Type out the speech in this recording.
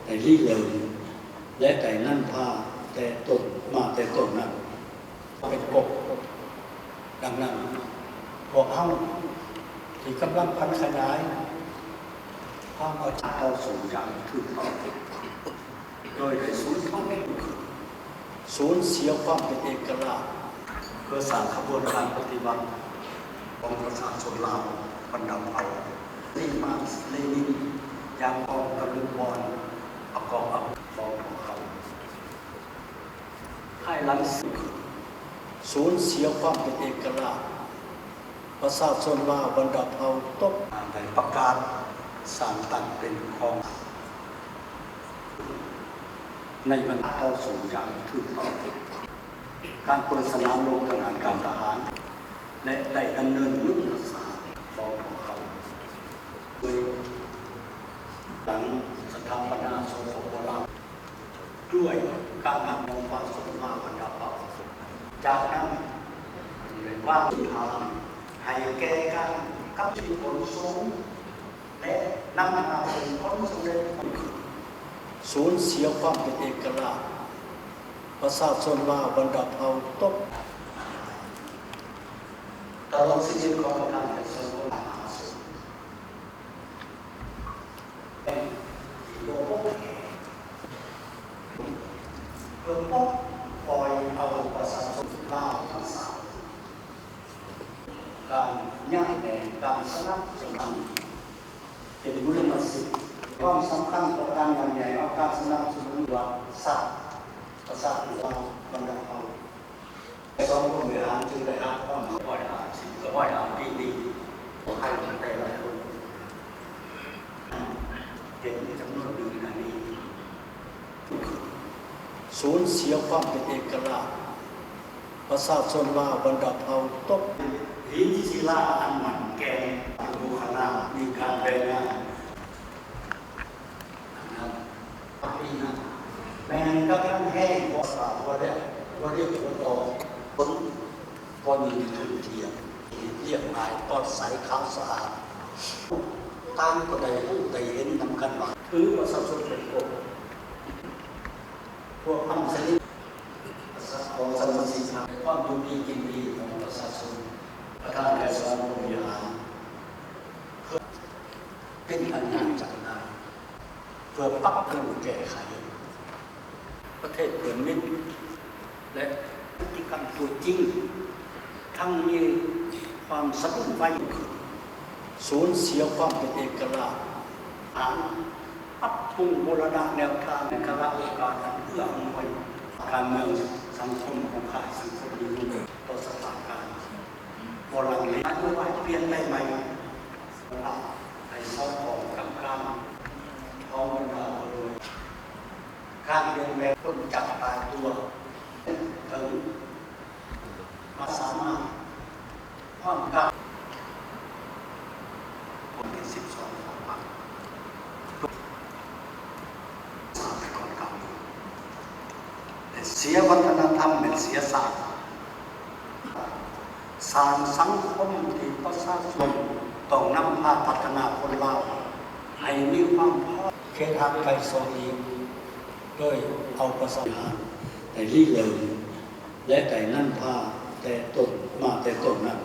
ໄດ້ລິເລີ່ມ ແລະ ໄດ້ນຳພາແຕ່ຕົ້ນ ມາແຕ່ຕົ້ນນັ້ນ ເປັນກົກ. ດັ່ງນັ້ນ, ພວກເຮົາທີ່ກຳລັງຜັນຂະຫຍາຍຄວາມເຂົ້າໃຈເຂົ້າສູ່ຢ່າງຖືກຕ້ອງ ໂດຍໄດ້ສູນພັນ ສູນເສຍຄວາມເປັນເອກະລາດ ເພື່ອສ້າງຂະບວນການປະຕິວັດຂອງປະຊາຊົນລາວບັນດາເຜົ່າ ເລມາກເລນິນ ຢ່າງອອກຕະລຸມບອນປະກອບອາວຸດຂອງພວກເຂົາ. ພາຍຫຼັງສູນເສຍຄວາມເປັນເອກະລາດ, ປະຊາຊົນລາວບັນດາເຜົ່າຕົກ ໄດ້ປະກາດສ້າງຕັ້ງເປັນກອງ ໃນບັນດາເຜົ່າສູນຢ່າງຖືກຕ້ອງ ການເປີດສະໜາມລົບທາງດ້ານການທະຫານ ແລະ ໄດ້ດຳເນີນຍຸດທະສາດຂອງພວກເຂົາ ໂດຍຫຼັງສະຖາປະນາ ສປປ ລາວ ດ້ວຍການນຳຂອງປະຊາຊົນລາວບັນດາເຜົ່າ. ຈາກນັ້ນ ໄດ້ວາງພື້ນຖານໃຫ້ແກ່ການຂັບເຄື່ອນຂອງສູນ ແລະ ນຳພາເຊິ່ງຜົນສຳເລັດ. ສູນເສຍຄວາມເປັນເອກະລາດ, ປະຊາຊົນລາວບັນດາເຜົ່າຕົກ ຕະຫຼອດຊີວິດຂອງທ່ານໄປສອນ ຄົນມະຫາສົງ ແມ່ນທີ່ບໍ່ປົກແຂນ ເພື່ອປົດປ່ອຍເອົາປະຊາຊົນລາວທັງສາມ ການຍ້າຍແດນ ການສະໜັບສະໜູນເປັນບຸລິມະສິດ ຄວາມສຳຄັນຕໍ່ການຍ້າຍແດນ ເອົາການສະໜັບສະໜູນ ລັດຊາດ ປະຊາຊົນລາວບັນດາເຜົ່າ. ສອງຄົນບໍລິຫານຈຶ່ງໄດ້ຮັບຄວາມ ຮ້ອຍຫ້າສິບ ຮ້ອຍຫ້າປີນີ້ ໃຫ້ແຕ່ລະຄົນເຫັນຈຳນວນໜຶ່ງອັນນີ້ ສູນເສຍຄວາມເປັນເອກະລາດ, ປະຊາຊົນລາວບັນດາເຜົ່າຕົກ ຫີນສິລາອັນໝັ້ນແກ່ນ ໂມຄະລາ ມີການແບ່ງງານ. ອັນນັ້ນ ປີນັ້ນ ແມ່ນກຳລັງແຮງ ບໍ່ສາມາດ ບໍ່ໄດ້ ບໍ່ໄດ້ຕົວຕໍ່ ຄົນບໍ່ມີທຶນທຽບ ລຽບງ່າຍ ປອດໃສ ຂາວສະອາດ ຕ່າງກໍໄດ້ຮູ້ໄດ້ເຫັນນຳກັນວ່າ ຖືປະຊາຊົນເປັນກົກ ພວກພັນສະນິດ ຂອງສະມາຊິກ ຄວາມຢູ່ດີກິນດີຂອງປະຊາຊົນ ປະທານໄກສອນ ພົມວິຫານ ເປັນອັນງານຈັດງານ ເພື່ອປັບປຸງແກ້ໄຂປະເທດເພື່ອນມິດ ແລະ ພຶດຕິກຳຕົວຈິງ ທັງມີຄວາມສະດຸ້ງໄຫວ ສູນເສຍຄວາມເປັນເອກະລາດ ການປັບປຸງບູລະນະແນວທາງ ໃນກາລະໂອກາດອັນເອື້ອອຳນວຍ ການເມືອງສັງຄົມຂອງຊາດ ສັງຄົມຢູ່ ຕໍ່ສະພາບການ ບໍ່ລັງເລ ນະໂຍບາຍປ່ຽນແປງໃໝ່ ໃຫ້ສອດຄ່ອງກັບການຂອງບັນດາຜູ້ນຳ ການປ່ຽນແປງ ຄົນຈັກຕາຍຕົວ ເຖິງມາສາມາດ ຄວາມກ້າ ຄົນທີສິບສອງຂອງພັກ ສາມກ່ອນເກົ່າ ແລະ ເສຍວັດທະນະທຳ ແລະ ເສຍຊາດ ສ້າງສັງຄົມທີ່ປະຊາຊົນຕ້ອງນຳພາພັດທະນາຄົນລາວໃຫ້ມີຄວາມພ້ອມ ເຂດຫ່າງໄກສອກຫຼີກ ໂດຍເອົາປະຊາຊົນໄດ້ລິເລີ່ມ ແລະ ໄດ້ນຳພາແຕ່ຕົ້ນ ມາແຕ່ຕົ້ນນັ້ນ